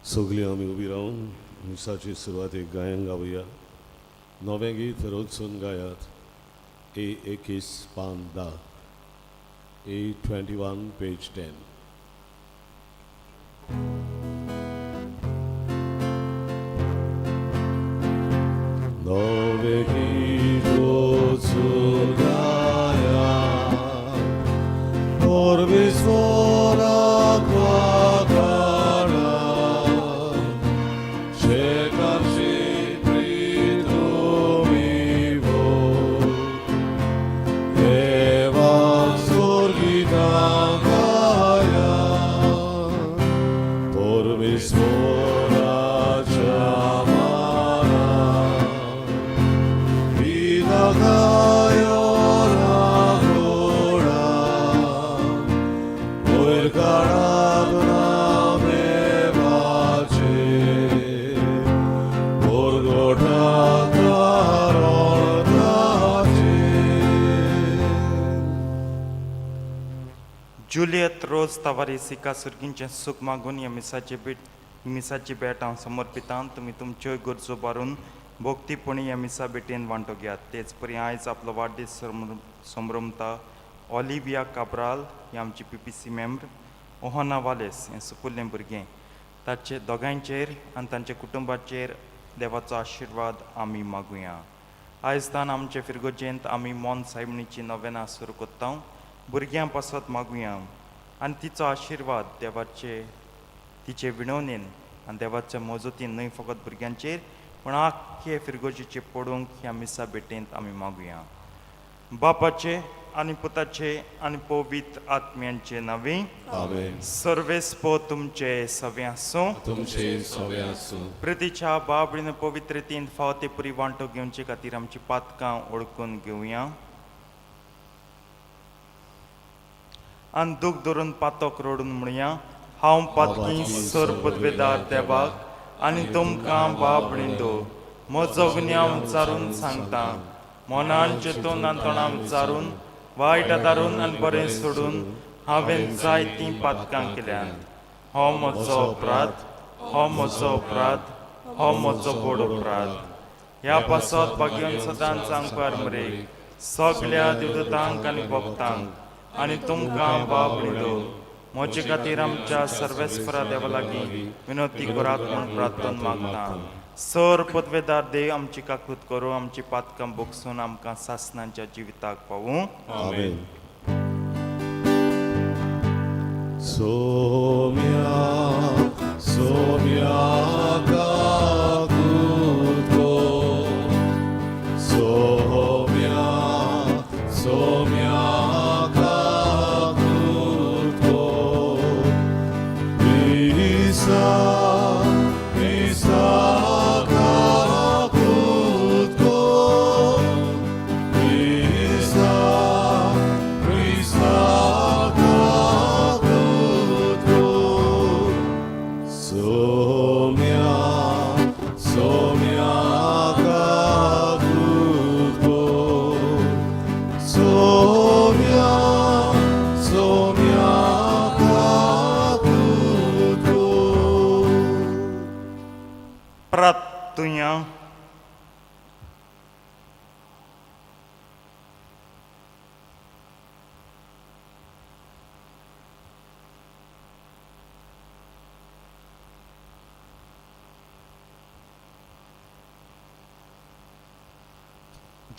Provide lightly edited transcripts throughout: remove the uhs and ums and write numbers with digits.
सगळीं आमी उबी रावन मिसाची सुरवातेक गायन गावया. नवें गीत रचून गायात. ए 21 पान 10, A 21 page 10. नवें गीत रचून गायात, परमेश्वराक वाखाणात, शेकापशी प्रीतुमी देवा स्वर्गितां गाया, परमेश्वराच्या मानान, पिता राखोडा, वयर काडात नांव देवाचें, परगटात कारण ताचें. जुलियत रोज तवारीस हिका सुर्गींचें सूख मागून ह्या मिसाची भेट हांव समर्पितां. तुमी तुमच्योय गरजो बारून भोक्तीपणी ह्या मिसा भेटेन वांटो घेयात. तेच परी आयज आपलो वाडदीस संभ्रमता ऑलिविया काब्राल ही आमची पीपीसी मेंबर, ओहना वालेस हें सुपुल्लें भुरगें, ताचे दोगांयचेर आनी तांच्या कुटुंबाचेर देवाचो आशिर्वाद आमी मागुया. आयज तान आमचे फिरगोजेंत आमी मोन सायबणीची नवेनां सुरू कोत्ता. भुरग्यां पासत मागुया आनी तिचो आशिर्वाद देवाचे तिचे विणवणेन आनी देवाच्या मजतीन न्हय फकत भुरग्यांचेर पूण आख्खे फिरगोजेचे पडूंक ह्या मिसा भेटेंत आमी मागुया. बापाचे आनी पुताचे आनी पवित्र आत्म्यांचे नांवे. आमेन. सर्वेस्पो तुमचे सवे आसूं. तुमचे सवे आसूं. प्रितीच्या बाबडीन पवित्रतेन फावो ते पुरी वांटो घेवचे खातीर आमची पातकां ओळखून घेवया आनी दूख धरून पातक रडून म्हणया, हांव पातकी सर पदवेदार देवाक आनी तुमकां बाबडींदो म्हजो गुन्यांव विचारून सांगता. मनान चिंतून आनी तोंडान विचारून, वायट आदारून आनी बरें सोडून हांवें जायतीं पातकां केल्यांत. हो म्हजो अपराध, हो म्हजो अपराध, हो म्हजो व्हड अपराध. ह्या पासत भाग्यान सदांच आंकवार मरे, सगल्या देवदूतांक आनी भक्तांक आनी तुमकां बाबडींदो म्हजे खातीर आमच्या सर्वेस्परा देवा लागीं विनवती करात म्हूण प्रार्थना मागता. सर पदवेदार देव आमची काकूत करूं, आमची पातकां भोगसून आमकां सासनांच्या जिविताक पावूं. आमेन. सोम्या सोम्या काकूत कर, सोम्या सोम्या काकूत कर, क्रिस्ता क्रिस्ता काकूत कर, क्रिस्ता क्रिस्ता काकूत कर, सोम्या सोम्या काकूत कर, सोम्या सोम्या काकूत कर. प्रार्थुया.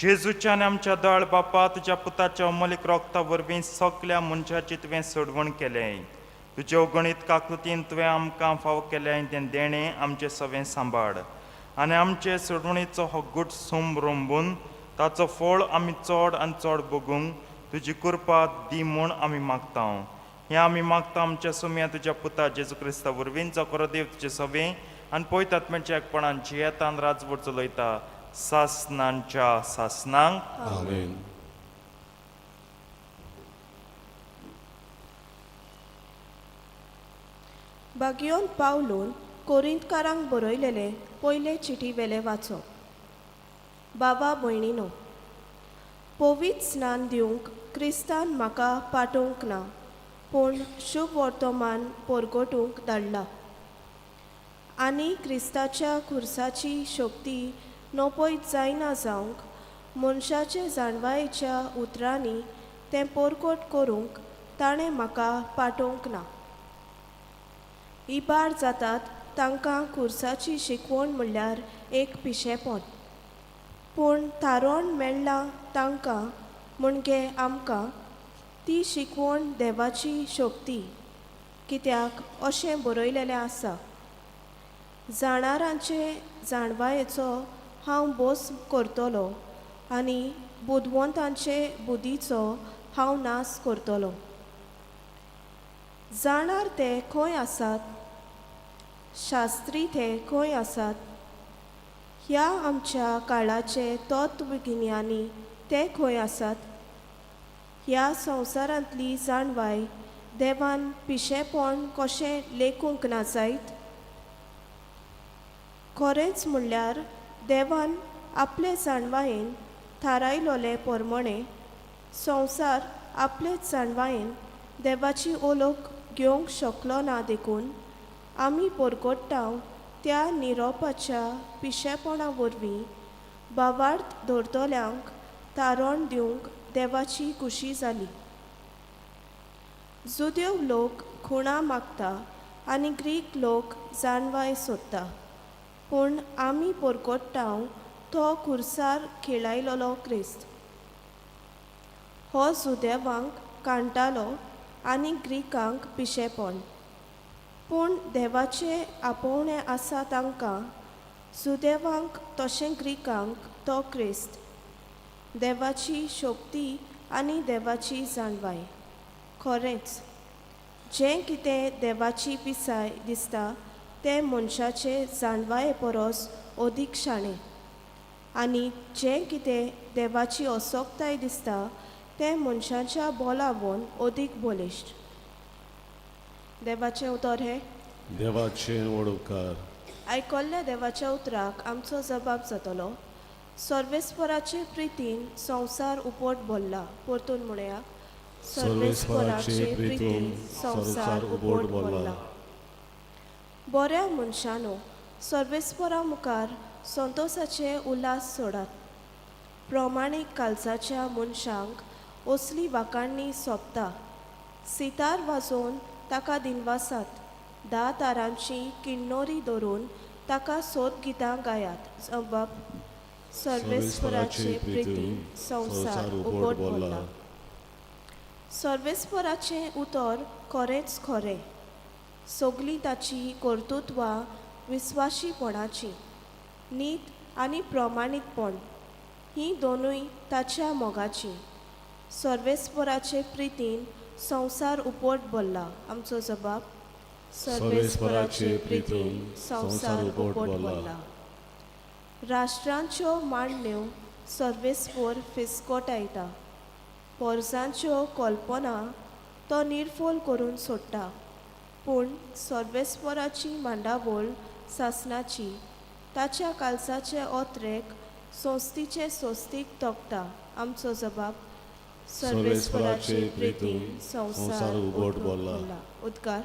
जेजूच्या आनी आमच्या दळ बापा, तुज्या पुताच्या अमोलीक रोगता वरवीं सगल्या मनशाची तुवें सोडवण केलें. तुज्या अगणीत काकृतीन तुवें आमकां फावो केलें तें देणें आमचें सवें सांबाळ आनी आमचे सोडवणीचो हो गूट सोम रोंबून ताचो फळ आमी चड आनी चड भोगूंक तुजी कृपा दी म्हूण आमी मागता. हें आमी मागता आमच्या सुम्या तुज्या पुता जेजू क्रिस्ता वरवीं, जो खरो देव तुजे सवें आनी पवित्र आत्म्याच्या एकपणान जियेतान राजवट चलयता सासनांच्या सासनांक. आमेन. बागियोन पावलून कोरिंतकारांक बरयलेले पयले चिटी वेले वाचप. बाबा भयणीनो, पवित्र स्नान दिवंक क्रिस्तान म्हाका पाठोवंक ना, पूण शुभ वर्तमान परगटूंक धाडला. आनी क्रिस्ताच्या खुर्साची शक्ती नपयत जायना जावंक मनशाचे जाणवायेच्या उतरांनी तें पोरकोट करूंक ताणें म्हाका पाठोवंक ना. इबाड जातात तांकां खुर्साची शिकवण म्हणल्यार एक पिशेपण, पूण थारोवन मेळ्ळां तांकां म्हणजे आमकां ती शिकवण देवाची शक्ती. कित्याक अशें बरयलेलें आसा, जाणारांचे जाणवायेचो हांव बोस करतलो आनी बुदवंतांचे बुदीचो हांव नाश करतलो. जाणार ते खंय आसात? शास्त्री ते खंय आसात? ह्या आमच्या काळाचे तत्वगिन्यानी ते खंय आसात? ह्या संवसारांतली जाणवाय देवान पिशेपण कशें लेखूंक ना जायत? खरेंच म्हणल्यार देवान आपले जाणवायेन थारायलोले पोरमोणें संवसार आपलेच जाणवायेन देवाची ओलोक घेवंक शकलो ना, देखून आमी पोरकोट्टाव त्या निरोपाच्या पिशेपणा वरवीं बावार्थ धरतल्यांक तारण दिवंक देवाची खुशी जाली. जुदेव लोक खुणा मागता आनी ग्रीक लोक जाणवाय सोदता, पूण आमी पोरकोट्टाव तो खुर्सार खेळायलोलो क्रिस्त. हो जुदेवांक कांटालो आनी ग्रीकांक पिशेपण, पूण देवाचें आपोवणें आसा तांकां जुदेवांक तशें ग्रीकांक तो क्रिस्त, देवाची शक्ती आनी देवाची जाणवाय. खरेंच जें कितें देवाची पिसाय दिसता तें मनशाचे जाणवाये परस अदीक शाणें, आनी जें कितें देवाची असोक्ताय दिसता तें मनशाच्या बोलावून अदीक बलिश्ट. देवाचें उतर हें. देवाचे व्हड उपकार. आयकल्ल्या देवाच्या उतराक आमचो जबाब जातलो. सर्वेस्पराचे प्रितीन संवसार उपट भरला. परतून म्हणया, सर्वेस्पराचे प्रितीन संवसार उपट भरला. बऱ्या मनशानो, सर्वेस्परा मुखार संतोसाचे उल्हास सोडात. प्रमाणीक कालसाच्या मनशांक असली वाखाणणी सोंपता. सितार वाजोवन ताका दिनवासात, 10 तारांची किण्णोरी धरून ताका सोद गितां गायात. जबाब, सर्वेस्पराचे प्रितीन संवसार उपट भरला. सर्वेस्पराचें उतर खरेंच खरें, सगलीं ताची कर्तुत्वां विस्वाशीपणाची. नीत आनी प्रमाणीकपण हीं दोनूय ताच्या मोगाचीं. सर्वेस्पराचे प्रितीन संवसार उपट भरला. आमचो जबाब, सर्वेस्पराचे प्रितीन संवसार उपट भरला. राष्ट्रांच्यो मांडण्यो सर्वेस्पोर फिस्कोटायता, पोरसांच्यो कल्पना तो निर्फोल करून सोडटा. पूण सर्वेस्पराची मांडावळ सासणाची, ताच्या कालसाचे ओत्रेक संस्थीचे संस्थीक तोखता. आमचो जबाब, सर्वेस्पराचे प्रितीन संवसार उपट भरला. उद्गार.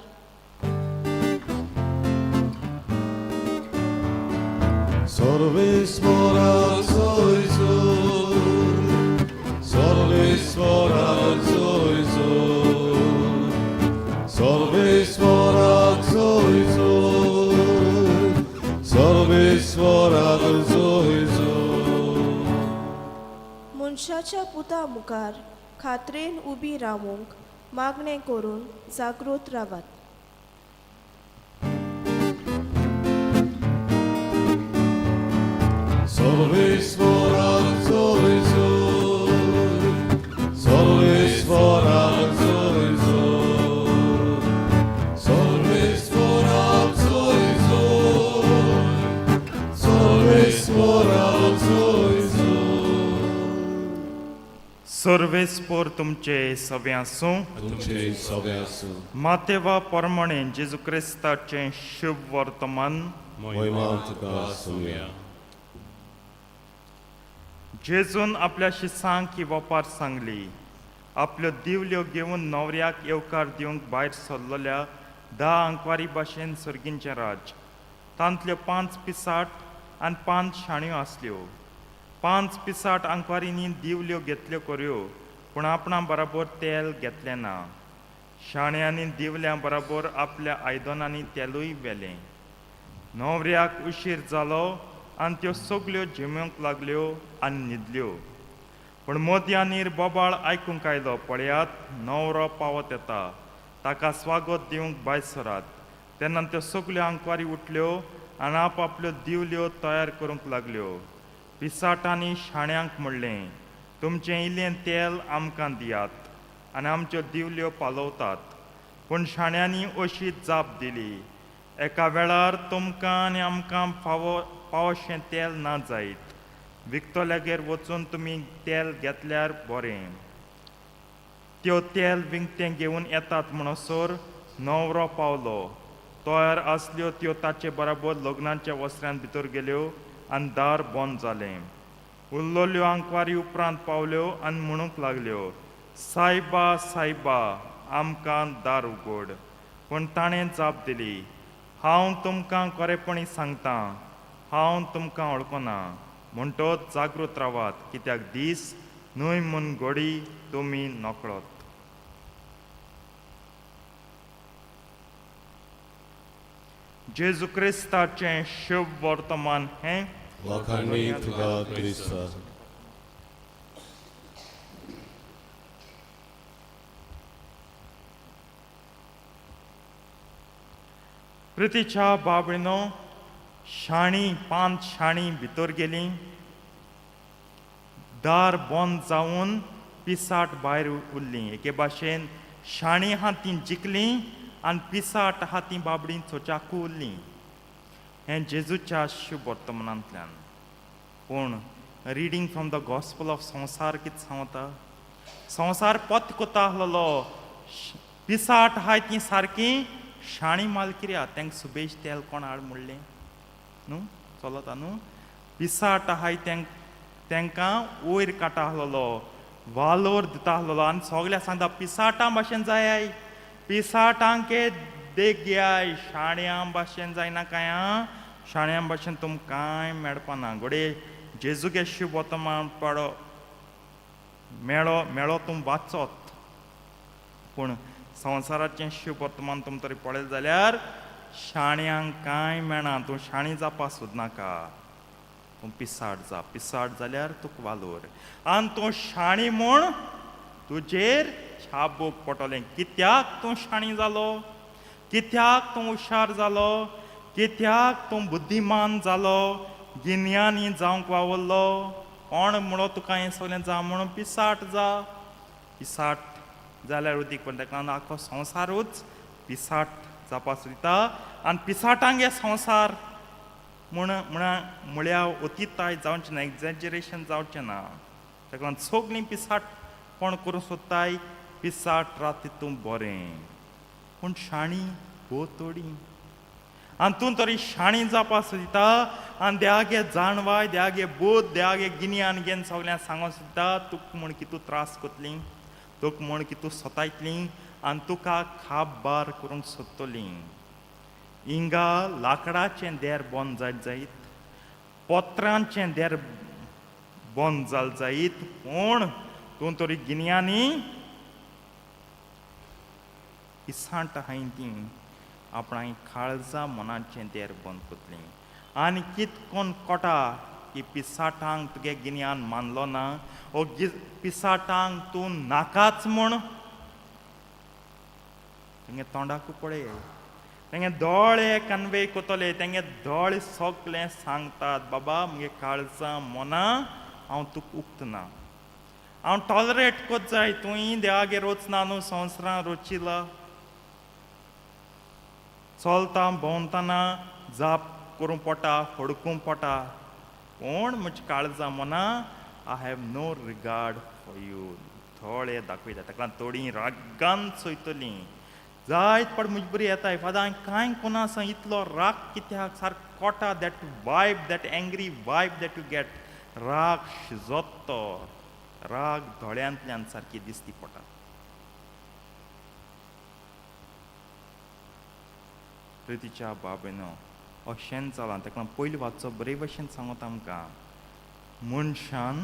सर्वेस्परा सर्वेस्परा सर्वेस्परा सर्वेस्परा. मनशाच्या पुता मुखार खात्रेन उबी रावूंक मागणें करून जागृत रावात. सर्वेस्परा सर्वेस्परा सर्वेस्परा सर्वेस्परा. सर्वेस्पोर तुमचे सवे आसूं. तुमचे सवे आसूं. मातेवा परमणे जेजू क्रिस्ताचें शुभ वर्तमान. महिमा तुका आसुया. जेजून आपल्या शिसांक ही वपार सांगली. आपल्यो दिवल्यो घेवन न्हवऱ्याक येवकार दिवंक भायर सरलेल्या 10 आंकवारी भाशेन सर्गींचें राज. तांतल्यो 5 पिसाट आनी 5 शाण्यो आसल्यो. 5 पिसाट आंकवारींनी दिवल्यो घेतल्यो खऱ्यो, पूण आपणा बराबर तेल घेतलें ना. शाण्यांनी दिवल्यां बराबर आपल्या आयदनांनी तेलूय व्हेलें. न्हवऱ्याक उशीर जालो आनी त्यो सगल्यो झेमूंक लागल्यो आनी न्हिदल्यो. पूण मोदयांनीर बोबाळ आयकूंक आयलो, पळयात न्हवरो पावत येता, ताका स्वागत दिवंक भायर सरात. तेन्ना त्यो सगल्यो आंकवारी उठल्यो आनी आपआपल्यो दिवल्यो तयार करूंक लागल्यो. पिसाटांनी शाण्यांक म्हणलें, तुमचें इल्लें तेल आमकां दियात आनी आमच्यो दिवल्यो पालवतात. पूण शाण्यांनी अशी जाप दिली, एका वेळार तुमकां आनी आमकां फावो फावोशें तेल ना जायत, विकतल्यागेर वचून तुमी तेल घेतल्यार बरें. त्यो तेल विकतें घेवन येतात म्हणसर न्हवरो पावलो. तयार आसल्यो त्यो ताचे बराबर लग्नाच्या वस्त्रांत भितर गेल्यो आनी दार बंद जालें. उरलेल्यो आंकवारी उपरांत पावल्यो आनी म्हणूंक लागल्यो, सायबा सायबा आमकां दार उगड. पूण ताणें जाप दिली, हांव तुमकां खरेपणी सांगतां, हांव तुमकां वळखना. म्हणटच जागृत रावात, कित्याक दीस न्हय म्हूण घडी तुमी नकळत. जेजू क्रिस्ताचें शुभ वर्तमान हें. वाखाणी तुका क्रिस्ता. प्रितीच्या बाबणो, शाणी 5 शाणी भितर गेली. दार बंद जावन पिसाट भायर उरली. एके भाशेन शाणी आहा ती जिखली आनी पिसाट आहा ती बाबडी चोचाकू उरली. हें जेजूच्या शुभ वर्तमानांतल्यान. पूण reading from the gospel of संवसार कितें सांगता? संवसार पत्त कोता आहलोलो. पिसाट आहाय ती सारकी शाणी मालकिऱ्या, तांकां सुबेज तेल कोण हाड म्हणलें न्हू, चलता न्हू. पिसाट आहाय तांकां वयर काडटा आहलोलो, वालोर दिता आहलोलो आनी सगळ्या सांगता पिसाटां भाशेन जाय, पिसाटांके देख घेयाय, शाण्यां भाशेन जायना काय आं, शाण्यां भाशेन तुमकां कांय मेळपाना. घडये जेजूगे शुभ वर्तमान पाडो मेळो मेळो तूं वाचत, पूण संवसाराचें शुभ वर्तमान तुम तरी पळयलें जाल्यार शाण्यांक कांय मेळना. तूं शाणी जावपा सोदनाका, तूं पिसाट जा. पिसाट जाल्यार तुका वालोर आनी तूं शाणी म्हूण तुजेर छाबूक पडटलें. कित्याक तूं शाणी जालो, कित्याक तूं हुशार जालो, कित्याक तूं बुद्धिमान जालो, गिन्यानी जावंक वावुरलो, कोण म्हणो तुका हें सगळें जा म्हणून पिसाट जा. पिसाट जाल्यार उदीक पण ताका लागून आख्खो संवसारूच पिसाट जावपा सोदता आनी पिसाटांक हे संवसार म्हण म्हळ्या अतिताय जावचें ना, एग्जेजरेशन जावचें ना. ताका लागून सगळीं पिसाट कोण करूंक सोदताय, पिसाट रात तितून बरें, पूण शाणी भोव थोडी. आनी तूं तरी शाणी जावपा सोदता आनी देवागे जाणवाय, देवागे बोध, देवागे गिन्यान घेवन सगळ्यांक सांगूंक सोदता. तुका म्हूण कितू त्रास कोतली, तुका म्हूण कितू सतायतली आनी तुका खाबार करूंक सोदतली. हिंगा लांकडाचें देर बंद जायत जायत, पत्रांचें देर बंद जाल जायत, पूण तूं तरी गिन्यानी पिसांट आहाय ती आपणाय काळजा मनाचें देर बंद कोतली. आनी कितकोन कोटा की पिसाटांक तुगे गिन्यान मानलो ना, ओ पिसाटांक तूं नाकाच म्हूण तेंगे तोंडाकू पळय, तेंगे दोळे कन्वे कोतले, तेंगे दोळे सगळें सांगतात, बाबा मुगे काळजां मनां हांव तुका उक्तना, हांव टॉलरेट कोत जाय, तुंय देवागेर वचना न्हू, संवसारां रोचिला चलता भोंवतना जाप करूंक पडटा, हडकूंक पडटा, पूण म्हज्या काळजां मनां I have no regard for you. थोडे दाखयता ताका लागून थोडीं रागान चोयतलीं. जायत पड म्हजे बरी येताय, फादर हांवें कांय कोना आसा, इतलो राग कित्याक, सारको कोटा, that vibe, that angry vibe that you get, राग शिजत तो राग दोळ्यांतल्यान सारकी दिसती पडटा. प्रितीच्या बाबेनो, अशेंच जालां. ताका लागून पयलीं वाचचो बरे भशेन सांगता आमकां, मनशान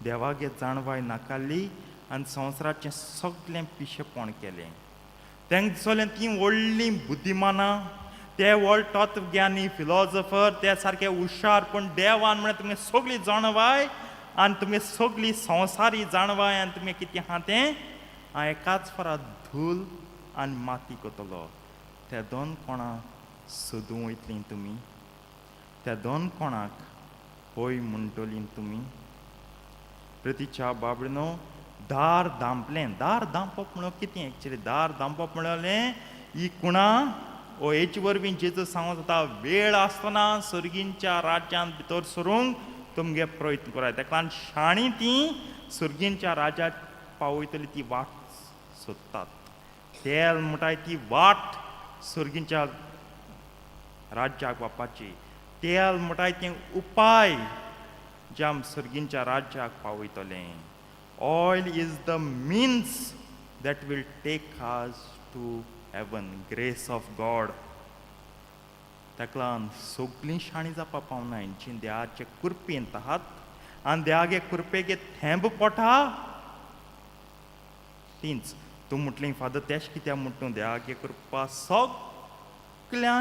देवागे जाणवाय नाकाली आनी संवसाराचें सगळें पिशेपण केलें. तांकां दिसलें तीं व्हडलीं बुद्धिमानां, ते व्हड तत्वज्ञानी फिलॉजफर, ते सारके हुशार, पूण देवान म्हळ्यार तुमगे सगळी जाणवाय आनी तुमगे सगळी संवसारी जाणवाय आनी तुमगें कितें आहा तें हांव एकाच फारा धूल आनी माती करतलो. त्या दोन कोणाक सोदूं वयतलीं तुमी, त्या दोन कोणाक हय म्हणटलीं तुमी. प्रतिच्या बाबडीनो दार धांपलें. दार धांपप म्हणल्यार कितें एक्चुली? दार धांपप म्हणलें ही कुणा ओ हेचे वरवीं जेजू सांगत जाता, वेळ आसतना सर्गींच्या राज्यांत भितर सरूंक तुमगे प्रयत्न कराय. ताका लागून शाणी ती सर्गींच्या राज्याक पावयतली ती वाट सोदतात. तेल म्हणटाय ती वाट सर्गींच्या राज्याक वचपाची, तेल म्हणटाय तें उपाय जे आम सर्गींच्या राज्याक पावयतलें. Oil is the means that will take us to heaven, grace of God. ताका लागून सगळीं शाणी जावपा पावनाय जीं देवाचे कृपेंत आहात आनी देवागे कृपेगे थेंब पोटा तींच. तूं म्हटलें फादर तेश कित्याक म्हणटा तूं देवागे कृपा सगल्यांचेर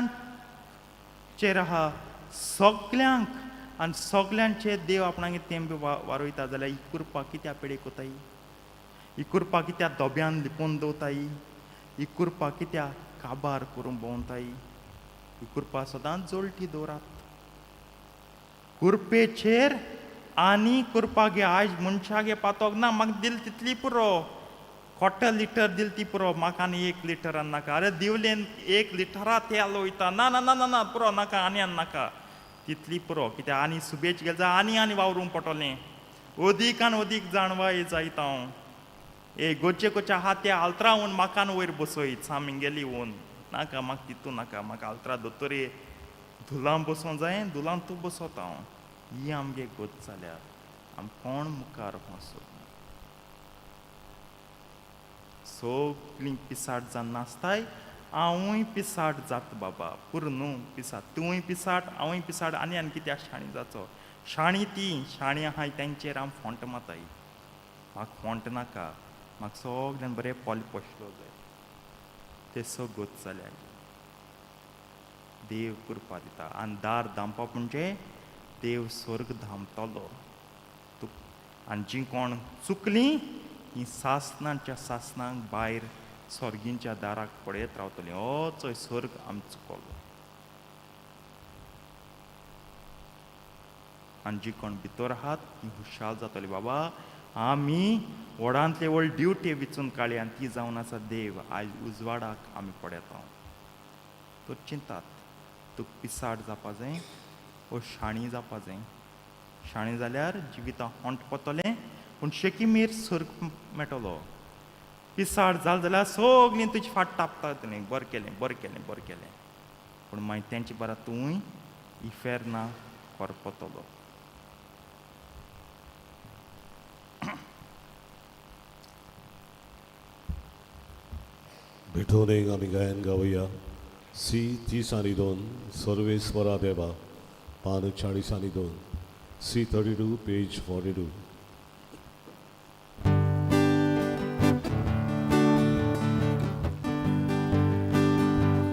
आहा, सगल्यांक आनी सगल्यांचे देव आपणागे तेंब वारयता जाल्यार ही कृपा कित्याक पेडे कोताय, ही कृपा कित्याक दोब्यान लिपोवन दवरताय, ही कृपा कित्याक काबार करूंक भोंवताय. ही कृपा सदांच जोळटी दवरात कृपेचेर. आनी कृपा गे आयज मनशागे पातोक ना, म्हाका दिल तितली पुरो, क्वॉर्टर लिटर दिल ती पुरो, म्हाका आनी 1 लिटर आनी नाका. अरे दिवलेन 1 लिटरा तेल वयता, ना ना ना ना ना पुरो नाका, आनी आनी नाका, तितली पुरो. कित्याक आनी सुबेज गेले जाल्यार आनी आनी वावरूंक पडटलें, अदीक आनी अदीक जाणवाय जायता हांव. ए गोचे गोचे आहा ते आल्तरा हून म्हाका वयर बसय सामगेली हून नाका, म्हाका तितू नाका, म्हाका आल्तरा दोतोरे धुलां बसोंक जाय, धुलां तूं बसोता हांव. ही आमगे गोत जाल्या, आम कोण मुखार वचोना. सगळीं पिसाट जावन नासताय, हांवूय पिसाट जाता बाबा, पुरो न्हू पिसाट, तुवूय पिसाट हांवूय पिसाट, आनी आनी कित्याक शाणी जाचो. शाणी ती शाणी आहाय तेंचेर आम फोंट माताय. म्हाका फोंट नाका, म्हाका सगळ्यान बरें पोल पोशलो जाय. ते सगळ्यो जाल्या देव कृपा दिता. आनी दार धांपप म्हणजे देव स्वर्ग धांपतलो. तूं आनी जीं कोण चुकलीं तीं सासणाच्या सासणाक भायर स्वर्गींच्या दाराक पळयत रावतलीं. हो चोय स्वर्ग आमी चुकलो. आनी जी कोण भितर आहात ती हुशाल जातली. बाबा आमी व्हडांतले व्हड ड्युटी विचून काडली आनी ती जावन आसा देव आयज उजवाडाक आमी पळयता. तर चिंतात तुका पिसाट जावपा जाय ओ शाणी जावपा जाय. शाणी जाल्यार जिविता होंट पडटलें पूण शेकीमेर स्वर्ग मेळटलो. पिसाट जालें जाल्यार सगळीं तुजी फाट तापता तुवें, बरें केलें बरें केलें बरें केलें, पूण मागीर तेंचे बरा तूंय इफेर्ना करपतलो. भेटोवन एक आमी गायन गावया. सी 32 सर्वेस्वरा देवा, पान 42, C 32 page 42.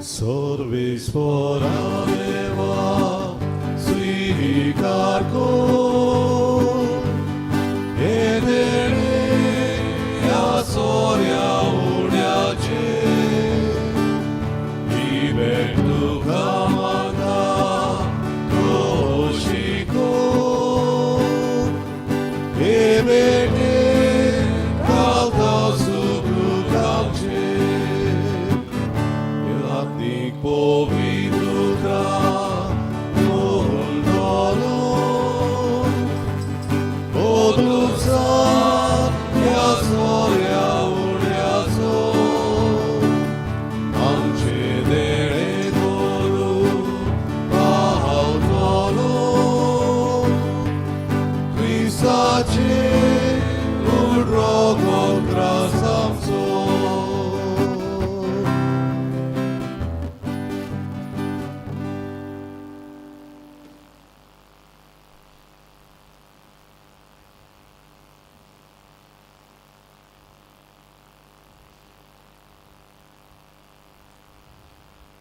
Sarveswara देवा स्वीकार कर हे देणे ह्या सोऱ्या उड्याचे, ही भेट तुका म्हाका खोशी कर, हे भेटे घालता सुखरूप आमचें, आत्मीक पवित्र उलटलो.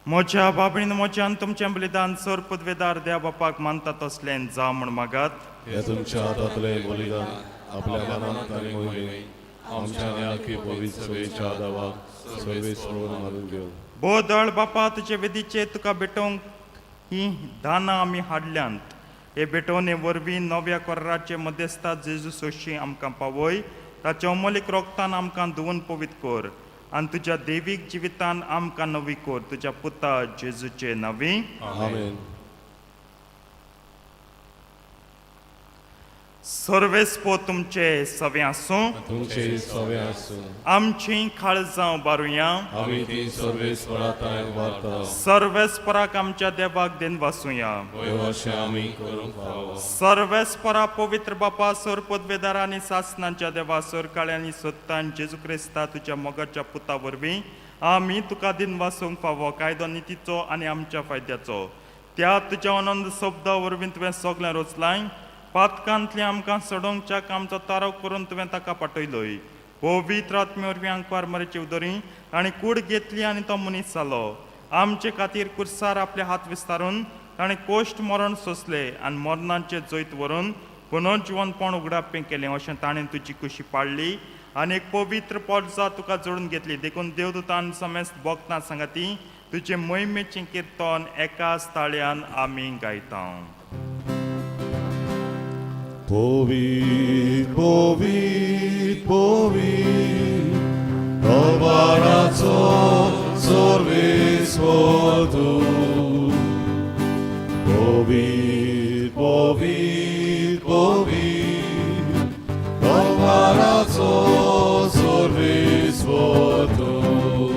म्हज्या बाबणीन म्हज्यान तुमचें बलिदान सर पदवेदार देव बापाक मानता तसलें जावं म्हूण मागात. ह्या तुमच्या हातांतलें बलिदान आपल्या मनांत आनी मोहिमेन आमच्या न्याकी पवित्र सभेच्या देवाक सर्वेस्परून मानून घेवन. बोदळ बापा, तुजे वेदीचे तुका भेटोवंक हीं दानां आमी हाडल्यांत. हे भेटवणे वरवीं नव्या कोराचे मध्यस्था जेजू सोशी आमकां पावय. ताच्या अमोलीक रोगतान आमकां धुवन पवित्र कर आनी तुज्या देवीक जिवितान आमकां नवी कर, तुज्या पुता जेजूचे नवी. आमेन. सर्वेस्पो तुमचे सवे आसूं. तुमचे सवे आसूं. आमची काळजां बारुया. आमी ती सर्वेस्परा तांय वार्ता. सर्वेस्पराक आमच्या देवाक then वासुया. वय अशें आमी करूंक फावो. सर्वेस्परा पवित्र बापा, सर पदवेदार आनी सासनांच्या देवा, सरकाळ्या आनी सत्तान जेजू क्रिस्ता तुज्या मोगाच्या पुता वरवीं आमी तुका दिन वासूंक फावो. कायदो नितीचो आनी आमच्या फायद्याचो त्या तुज्या अनंत शब्दा वरवीं तुवें सगळें रचलाय. पातकांतलें आमकां सोडोवच्याक आमचो तारो करून तुवें ताका पाठयलोय. पवित्र आत्मे वरवीं आंकवार मरेची उदरी आनी कूड घेतली आनी तो मनीस जालो. आमचे खातीर कुर्सार आपले हात विस्तारून ताणें कोश्ट मरण सोंसले आनी मरणाचें जैत व्हरून पुनर्जिवनपण उगडापें केलें. अशें ताणें तुजी कुशी पाडली आनी एक पवित्र पोटजा तुका जोडून घेतली. देखून देवदूतान समेस्त भोगता सांगाती तुजे मोहिमेचें किर्तन एकाच ताळ्यान आमी गायता. पवित्र पवित्र पवित्र दरबाराचो सर्वेस्पर तूं. पवित्र पवित्र पवित्र दरबाराचो सर्वेस्पर तूं.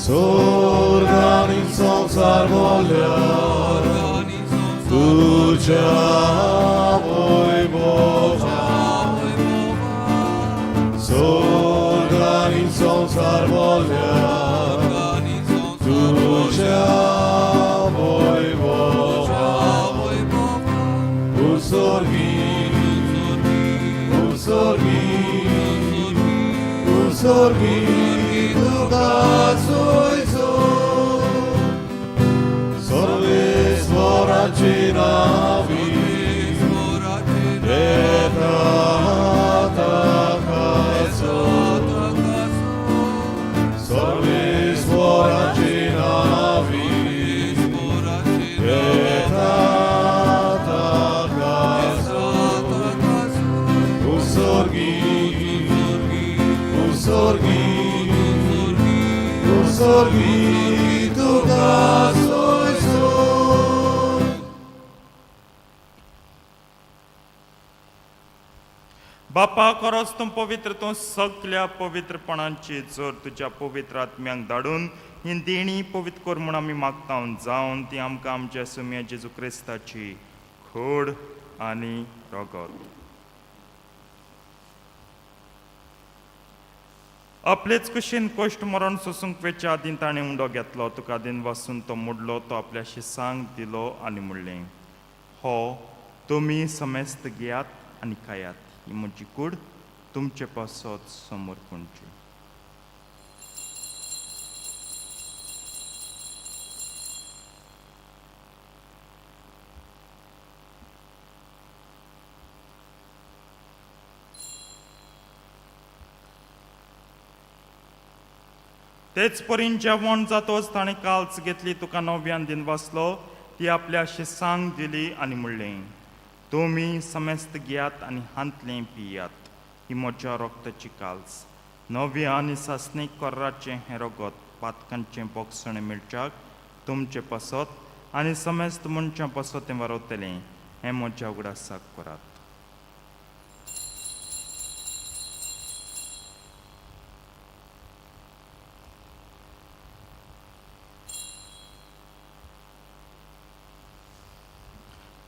स्वर्ग आनी संवसार भरल्यार तुझ्या वैभवान. स्वर्ग आनी संवसार भरल्यार तुझ्या वैभवान. उत्सर्गी उत्सर्गी उत्सर्गी तुका सोयसो सर्वेस्वराची नावी येता ताकासो. सर्वेस्वराची नावी येता ताकासो. उत्सर्गी उत्सर्गी उत्सर्गी तुका सोयसो. बापा, खरोच तूं पवित्र, तूं सगल्या पवित्रपणांची जोर. तुज्या पवित्र आत्म्यांक धाडून ही देणी पवित्र कर म्हूण आमी मागता, जावन ती आमकां आमच्या सुम्या जेजू क्रिस्ताची खोड आनी रगत. आपलेच कुशीन कश्ट मरण सोसूंक वेच्या आदीं ताणें उंडो घेतलो, तुका दिन वासून तो मोडलो, तो आपल्या शिसांक दिलो आनी म्हणलें, हो तुमी समेस्त घेयात आनी खायात. ही म्हजी कूड तुमचे पासत समर्पणची. तेच परीन जेवण जातोच ताणें काल्च घेतली, तुका नव्यान दिन वाचलो, ती आपल्या शिसांक दिली आनी म्हणलें, तुमी समेस्त घेयात आनी हांतलें पियात. ही म्हज्या रक्ताची काल्स, नव्या आनी सासणीक कोर्राचें हें रगत पातकांचें बोगसणें मेळच्याक तुमचे पासत आनी समेस्त मनशां पासत तें वारवतलें. हें म्हज्या उगडासाक करात.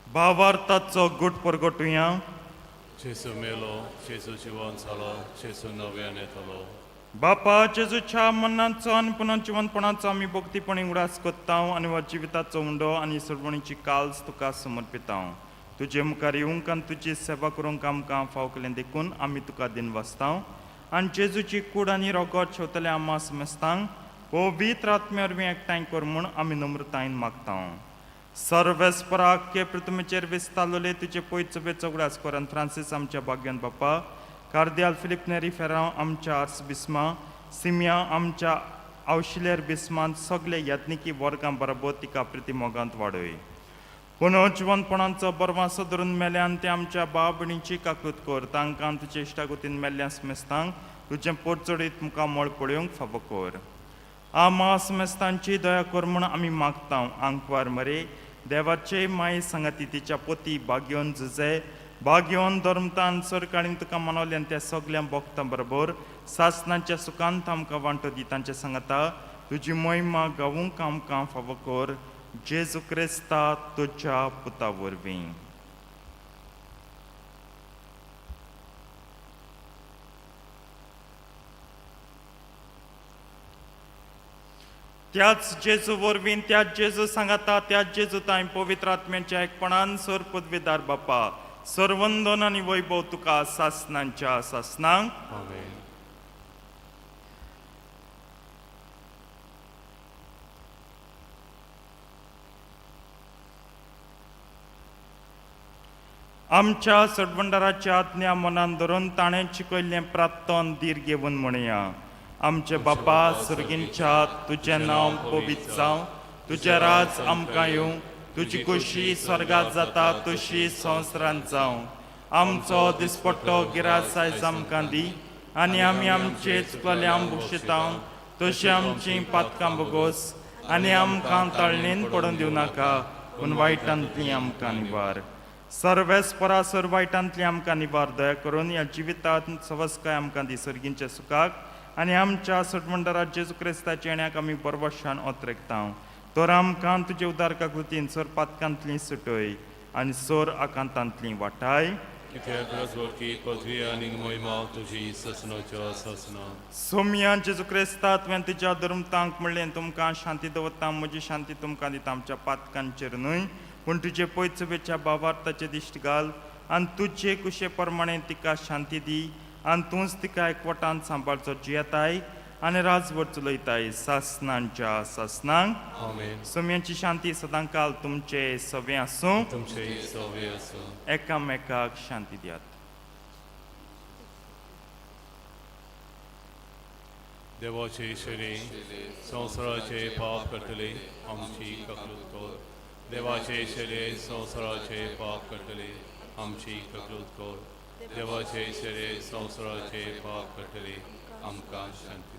भावार्थाचो गुट परगटुया. जेजू मेलो, जेजू जिवन जालो, जेजू नव्यान येतलो. बापा, जेजूच्या मनाचो आनी पुनर्जिवनपणाचो आमी भक्तीपणी उगडास करता आनी हो जिविताचो उंडो आनी सोडवणीची काल्स तुका समर्पिता. तुजे मुखार येवंक आनी तुजी सेवा करूंक आमकां फाव केलें देखून आमी तुका दिनवासता आनी जेजूची कूड आनी रगत शेवतले आमा समेस्तांक पवित्र आत्म्या वरवीं एकठांय कर म्हूण आमी नम्रतायेन मागता. सर्वेस्पराक के पृथ्वीचेर विस्तारलोले तुजे पयचो चौगडास कर आनी फ्रांसीस आमच्या भाग्यान बापा, कार्दियाल फिलीप नेरी फेरांव आमच्या आर्स बिस्मा, सिमिया आमच्या आवशिलेर बिस्मान सगळे याज्ञिकी वर्गां बरोबर तिका प्रिती मोगांत वाडय. पुनर्जिवनपणाचो बरवासो धरून मेल्यान ते आमच्या बाब भयणीची काकूत कर. तांकां तुजे इश्टागतीन मेल्ल्या स्मेस्तांक तुजें पोट चडीत मुखामळ पळोवंक फावो कर. आमा स्मेस्तांची दया कर म्हूण आमी मागता. आंकवार मरे देवाचे माये सांगाती तिच्या पोती बागयोन जुजे बागयोन धर्मतान सरकाळीन तुका मनवल्यान त्या सगल्या भक्तां बरोबर सासनाच्या सुखांत आमकां वांटो दी. तांचे सांगाता तुजी मोहिमा गावूंक आमकां फावो कर, जेजू क्रिस्ता तुज्या पुता वरवीं. त्याच जेजू वरवीं, त्याच जेजू सांगाता, त्याच जेजू तांय पवित्र आत्म्याच्या एकपणान सर पदवीदार बापा, सर्वंदन आनी वैभव तुका सासनांच्या सासनांक. आमेन. आमच्या सडवंडाराच्या आज्ञा मनान धरून ताणें शिकयल्लें प्राप्तन धीर घेवन म्हणया. आमचे बापा सर्गींच्या, तुजें नांव पवित्र जावं, तुजें राज आमकां येवं, तुजी खोशी स्वर्गात जाता तशी संवसारांत जावं. आमचो दिसपट्टो गिरास आयज आमकां दी आनी आमी आमचे चुकल्यां बक्षिता तशी आमची पातकां बोगोस आनी आमकां तळणेन पडून दिवं नाका, पूण वायटांतली आमकां निवार. सर्वेस्परा सर वायटांतली आमकां निवार. दया करून ह्या जिवितांत सवस्काय आमकां दी. सर्गींच्या सुखाक आनी आमच्या सटमंडरात जेजू क्रिस्ताच्या येण्याक आमी बरवशान ओतरेकता. तर आमकां तुजे उदार काकृतीन सर पातकांतली सुटय आनी सोर आकांतांतली वाटाय. कित्याक राजवटी, पदवी आनी मोहिमा तुजी ससनाच्या ससना. सोमया जेजू क्रिस्ता, तुवें तुज्या धर्मतांक म्हणलें, तुमकां शांती दवरता, म्हजी शांती तुमकां दिता. आमच्या पातकांचेर न्हय पूण तुजे पयचुबेच्या बाबार्थाचे दिश्ट घाल आनी तुजे कुशे प्रमाणे तिका शांती दी आनी तूंच तिका एकवटान सांबाळचो, जियेताय आनी राजवट चलयताय सासनांच्या सासनांक. आमेन. सोम्यांची शांती सदांकाल तुमचे सवे आसूं. तुमचे सवे आसूं. एकामेकाक शांती दियात. देवाचे शरी संवसाराचे पाप करतले, आमची ककृत कर. देवाचे शरी संवसाराचे पाप करतले, आमची ककृत कर. देवाचे शरी संवसाराचे पाप करतले, आमकां शांती दी.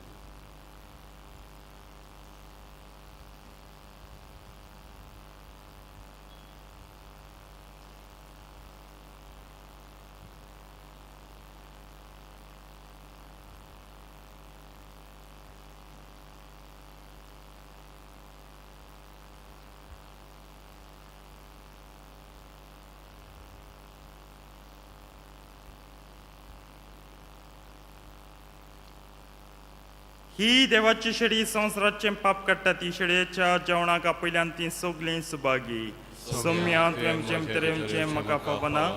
ही देवाची शेळी संवसाराचें पाप काडटा. ती शेळयेच्या जेवणाक आपयल्यान ती सगलीं सुभागी. सोम्या, तुवें जेम तरेचें म्हाका फावना,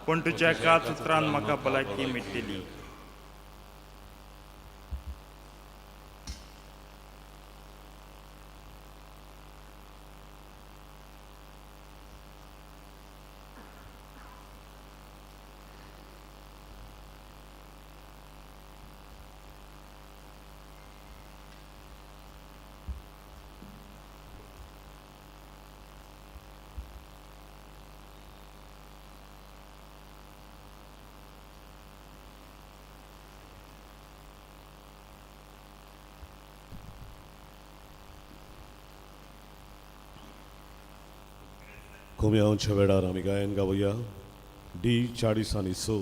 पूण तुज्या एकाच उतरान म्हाका भलायकी मेळटली. कोम्यांच्या वेळार आमी गायन गावया डी 40 आनी 6,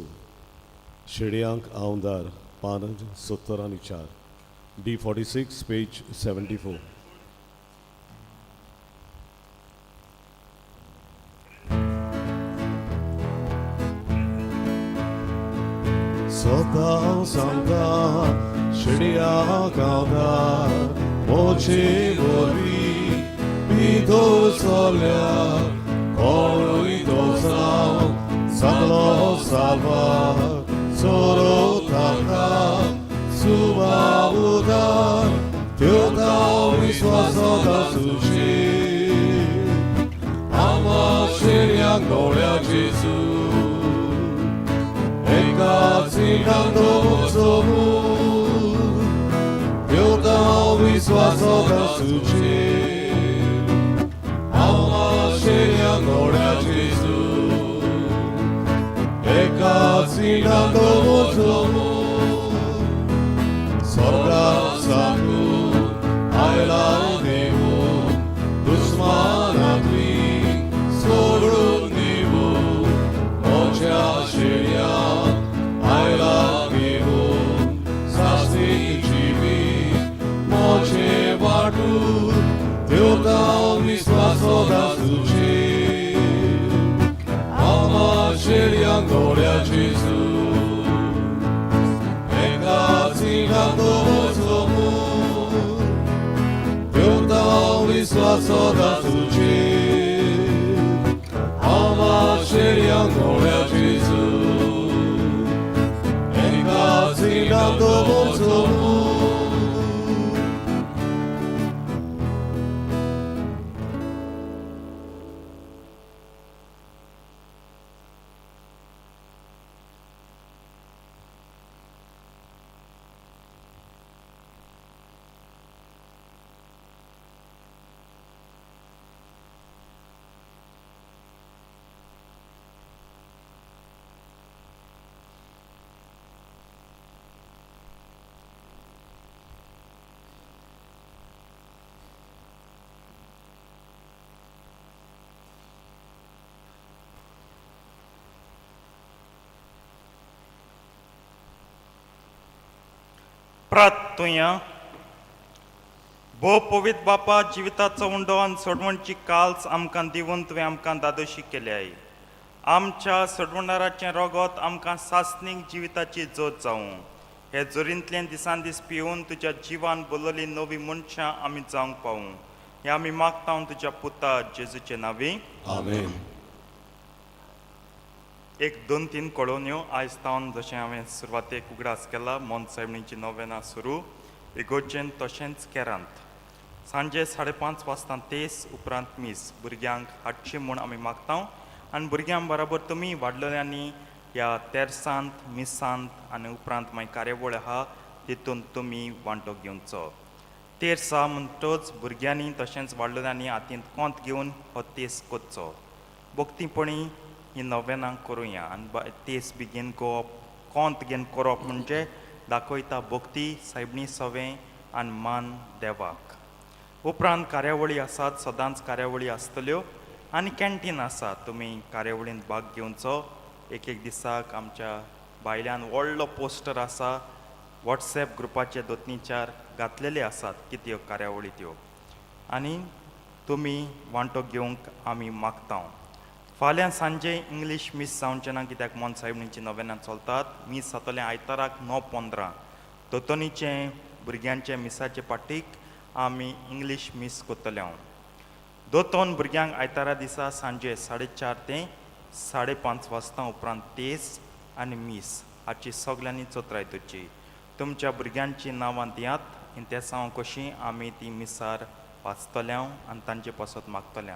शेडयांक आमदार, पान 74, D 46 page 74. सदां सांगता शेडयांक आमदार, मोचे वरवीं पिदो चल्या कोणूय दोसांव सगलो साल्वार सोरो ताका सुबाउदार त्यो. तुझी आम्हा शेऱ्यांक दोळ्या जेजू एका सिनान दवरचो देवता विस्वास तुझी आम्हा शेऱ्यांक दोळ्या जेजू एका सिनान दवरचो स्वर्गात साकून आयला देवू दुस्मानांतली सोडून दिवू मोच्या शेऱ्याक आयला देवू सास्ती जिवीत मोचे वाटून देवता विस्वास तुझी आम्हा शेऱ्यांक दोळ्या जेजू एका सिनान दवरचो देवता विस्वास तुझी आम्हा शेऱ्यांक दोळ्या जेजू एका सिनान दवरचो. प्रार्थुया. भोव पवित्र बापा, जिविताचो उंडो आनी सोडवणची काल्स आमकां दिवन तुवें आमकां दादोशी केल्याय. आमच्या सोडवणाराचें रोगोत आमकां सासणीक जिविताची जोत जावं. हे जोरींतल्यान दिसान दीस पिवन तुज्या जिवान बोलली नवी मनशां आमी जावंक पावूं, हें आमी मागता तुज्या पुता जेजूचे नांवी. आमेन. एक दोन तीन कळोवण्यो. आयज तावन जशें हांवें सुरवातेक उगडास केला, मोन सायबणीची नोवेनां सुरू इगोर्जेन तशेंच केरांत. सांजे 5:30 वाजता तेस, उपरांत मीस. भुरग्यांक हाडची म्हूण आमी मागता आनी भुरग्यां बराबर तुमी वाडलेल्यांनी ह्या तेर्सांत, मिसांत आनी उपरांत मागीर कार्यावळ आहा तितून तुमी वांटो घेवचो. तेर्स आहा म्हणटच भुरग्यांनी तशेंच वाडलेल्यांनी हातींत कोंत घेवन हो तेस करचो. भक्तीपणी ही नोवेनां करुया आनी तेस बेगीन गोवप, कोंत घेवन करप म्हणजे दाखयता भक्ती सायबणी सवें आनी मान देवाक. उपरांत कार्यावळी आसात, सदांच कार्यावळी आसतल्यो आनी कॅन्टीन आसा. तुमी कार्यावळींत भाग घेवचो. एक एक दिसाक आमच्या भायल्यान व्हडलो पोस्टर आसा, वॉट्सॅप ग्रुपाचे दोन चार घातलेले आसात कित्यो कार्यावळी त्यो आनी तुमी वांटो घेवंक आमी मागता. फाल्यां सांजे इंग्लीश मीस जावचें ना कित्याक मोन सायबणीची नोवेनां चलतात. मीस जातलें आयताराक 9:15. दोतोनीचें भुरग्यांचें मिसाचे पाटीक आमी इंग्लीश मीस करतले. हांव दोतोन भुरग्यांक आयतारा दिसा सांजे 4:30 ते 5:30 वाजता, उपरांत तेस आनी मीस हाची सगल्यांनी चत्राय दवरची. तुमच्या भुरग्यांची नांवां दियात, तेसांव कशीं आमी ती मिसार वाचतले आनी तांचे पासत मागतले.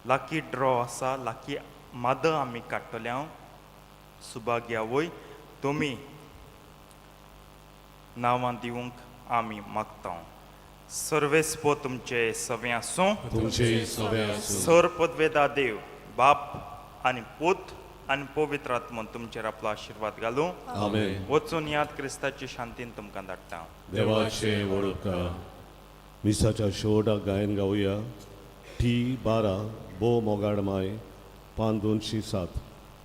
लाकी ड्रॉ आसा, लाकी माद आमी काडटले. सुभाग्या वय तुमी नांवां दिवंक आमी मागता. सर्वेस्पो तुमचे सवे आसूं. तुमचे सवे आसूं. सर पदवेदा देव बाप आनी पूत आनी पवित्र आत्मो तुमचेर आपलो आशिर्वाद घालूं. आमेन. वचून याद, क्रिस्ताची शांतीन तुमकां धाडटा. देवाचे वळखा. मिसाच्या शेवटाक गायन गावया टी 12, बो मोगाड माय, पान 207,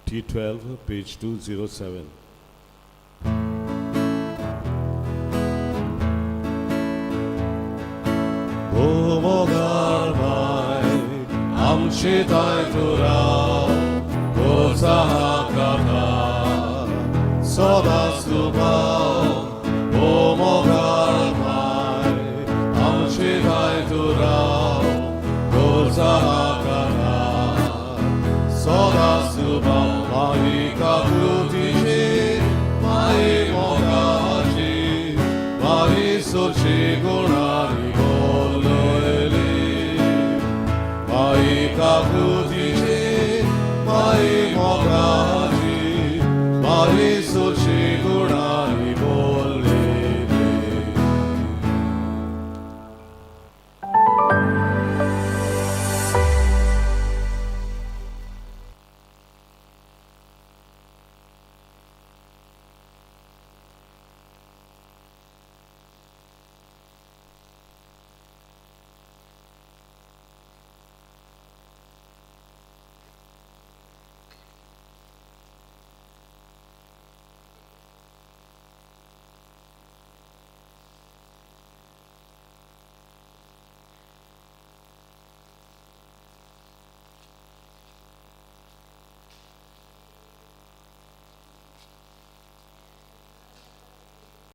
T 12, page 207. भो मोगाळ माय, आमचे ताय तुरा.